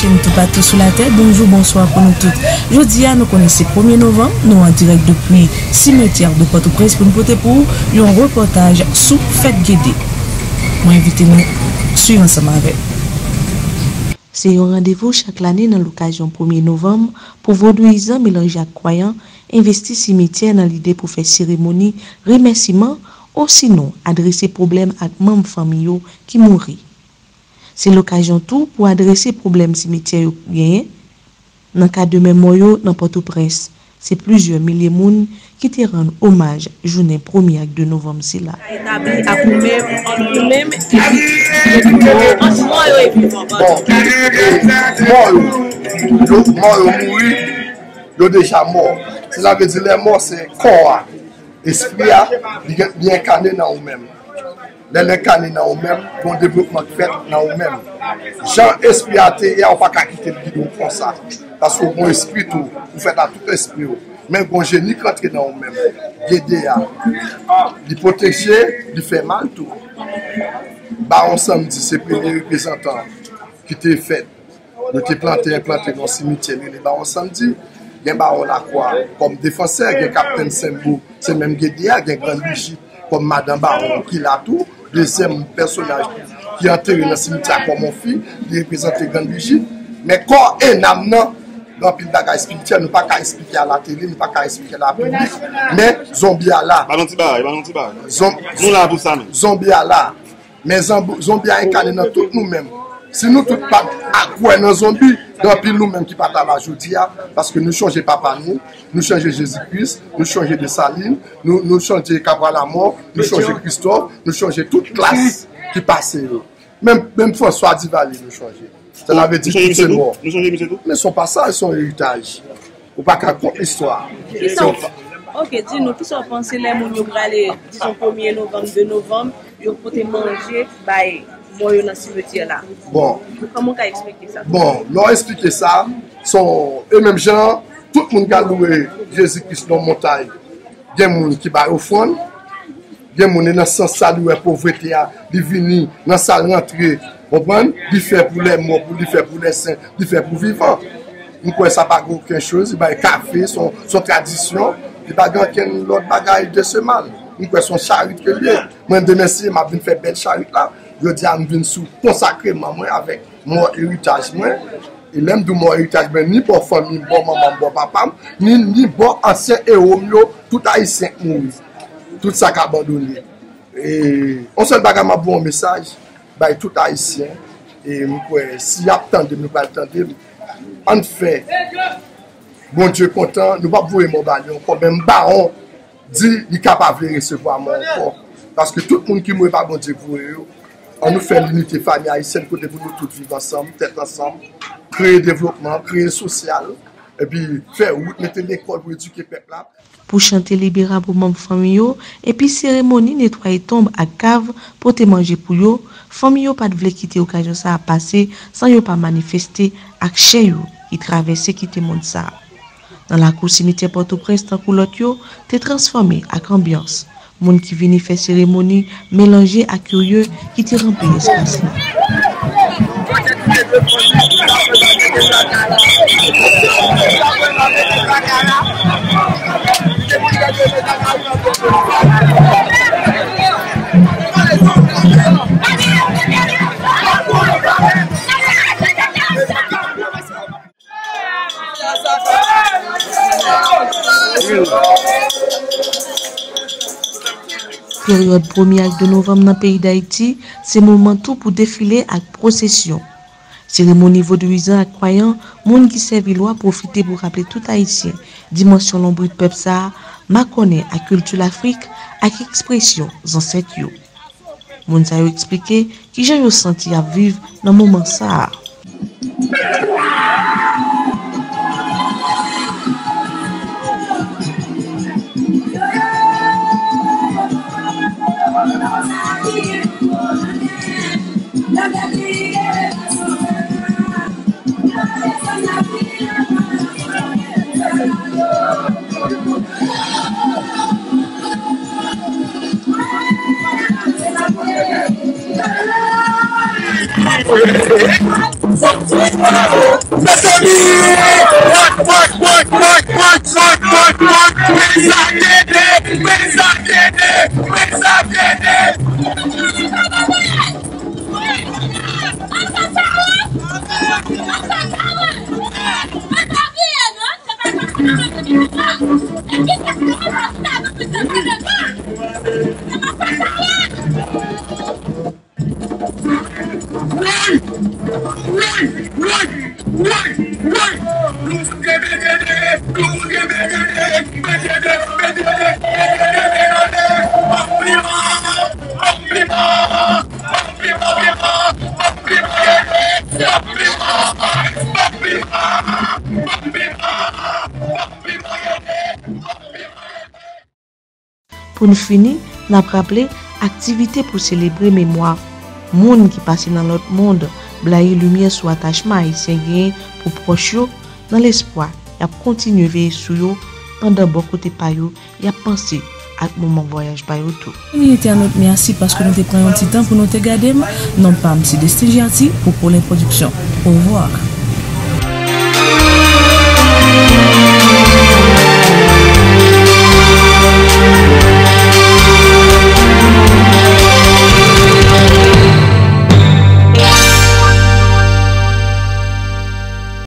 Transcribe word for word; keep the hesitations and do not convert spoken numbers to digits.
Toupatou sou latè, bonjou, bonswa pou nou tout. Jodi a, nou konnen se premye novanm, nou an dirèk depi simetyè de Pòtoprens pou n pote pou ou yon repòtaj sou fèt Gede. Mwen envite nou swiv ansanm avè m. Se yon randevou chak lane nan lokazyon premye novanm pou vodouyizan melanje ak kwayan envesti simityè nan lide pou fè seremoni remèsiman osinon adrese pwoblèm ak manm fanmi yo ki mouri. Se lokazyon tou pou adrese pwoblèm simityè yo genyen nan ka de menm mò yo nan Pòtoprens. Se plizyè milye moun ki te rann omaj jounen premye ak de novanm sila. Etabli ak ou menm, ant ou menm epi, epi mò, ant mò yo epi vivan, padon. Bon, mò yo, yo, mò yo mouri, yo deja mò. Sela vle di lè mò se kò a. Espri a, li gen, li enkane nan ou menm. Lè l enkane nan ou menm, gon devlopman k fèt nan ou menm. Jan espri a te ye a, ou pa ka kite l gide w konsa. Paske w gon espri tou, ou fèt a tout espri w. Men gon jeni k rantre nan ou menm. Gede a, li pwoteje, li fè mal tou. Bawon Sanmdi se premye reprezantan ki te fèt. Yo te plante, enplante nan simityè li rele Bawon Sanmdi. Gen Bawon Lakwa kòm defansè, gen Kaptenn Senbo, se menm Gede a, gen Grann Bijit kòm madan Bawon ki la tou. Dezyèm pèsonaj ki antere nan simityè a kòm yon fi, li reprezante Grann Bijit. Men kò e nanm nan, gen anpil bagay espirityèl, nou pa ka eksplike a latele, nou pa ka eksplike a la piblik, men zonbi a la. Ba nou ti bagay, ba nou ti bagay. Zon-, Nou la pou sa menm. Zonbi a la. Men zanbi, zonbi a enkane nan tout nou menm. Si nou tout pa t kwè nan zonbi, gen anpil nou menm ki pa ta la jodi a, paske nou chonje papa nou, nou chonje Jezi Kris, nou chonje Desalin, nou, nou chonje Kabral Lamò, nou chonje Kristòf, nou chonje tout klas ki pase yo. Menm, menm Franswa Divalye nou chonje. Sa vle di Nou chonje tout se misye mò. Tou? Nou chonje misye tou? Men se yon pasaj, se yon eritaj. Ou pa ka kont istwa. Kisa w, ok, di nou, kisa w panse lè moun yo prale, dizon, premye novanm, de novanm, yo pote manje bay mò yo nan simityè la? Bon. Kòman w ka eksplike sa? Bon, lè w eksplike sa, se e menm jan, tout moun ka louwe Jezi Kris nan montay. Gen moun ki bay ofrann, gen moun e nan sans sa li wè povrete a, li vini nan sa l rantre, konprann? Li fè pou lè mò, pou li fè pou lè sen, li fè pou vivan. M kwè sa pa gen okenn choz, li bay kafe, se yon, se yon tradisyon, li pa gen okenn lòt bagay de semal. M kwè se yon charit ke l ye. Mwen demen si m ap vin fè bèl charit la, jodi a m vin sou konsakreman mwen avèk mò eritaj mwen. E lè m di w mò eritaj mwen, ni bò fanmi m, bò manman m, bò papa m, ni, ni bò ansyen ewo m yo, tout ayisyen k mouri. Tout sa k abandone. E yon sèl bagay m ap voye yon mesaj bay tout ayisyen. E m kwè si y ap tande m, yo pral tande m. Ann fè Bondye kontan, nou p ap voye mò ba li ankò, men m ba yon di li ka pa vle resevwa mò ankò. Paske tout moun ki mouri pa Bondye k voye yo. Ann nou fè linite fanmi ayisyèn kote pou nou tout viv ansanm, tèt ansanm, kreye devlopman, kreye sosyal, epi fè wout, mete lekòl pou edike pèp la. Pou chante libera pou manm fanmi yo, epi seremoni netwaye tonb ak kav, pote manje pou yo, fanmi yo pa t vle kite okazyon sa a pase san yo pa manifeste ak chè yo ki travèse kite mond sa a. Nan lakou simityè Pòtoprens, tankou lòt yo, te transfòme ak anbyans. Moun ki vini fè seremoni melanje ak kirye ki te ranpli espas la. Peryòd premye ak de novanm nan peyi Dayiti se moman tou pou defile ak pwosesyon. Seremoni vodouyizan ak kwayan, moun ki sèvi lwa pwofite pou raple tout Ayisyen dimansyon lonbrit pèp sa a, makònen ak kilti Lafrik ak ekspresyon zansèt yo. Moun sa yo eksplike kijan yo santi y ap viv nan moman sa a. Mezanmi! Wak, wak, wak, wak, wak, wak, wak, wak! Mezanmi! Mezanmi! Mezanmi! Pou n fini, n ap raple aktivite pou selebre memwa moun ki pase nan lòt mond, blayi limyè sou atachman Ayisyen genyen pou pwòch yo, nan lespwa y ap kontinye veye sou yo pandan bò kote pa yo y ap panse ak moman vwayaj pa yo tou. Zanmi entènot, mèsi paske nou te pran yon ti tan pou nou te gade m. Non pa m se Destin Gerty pou Polin Production. Au revoir.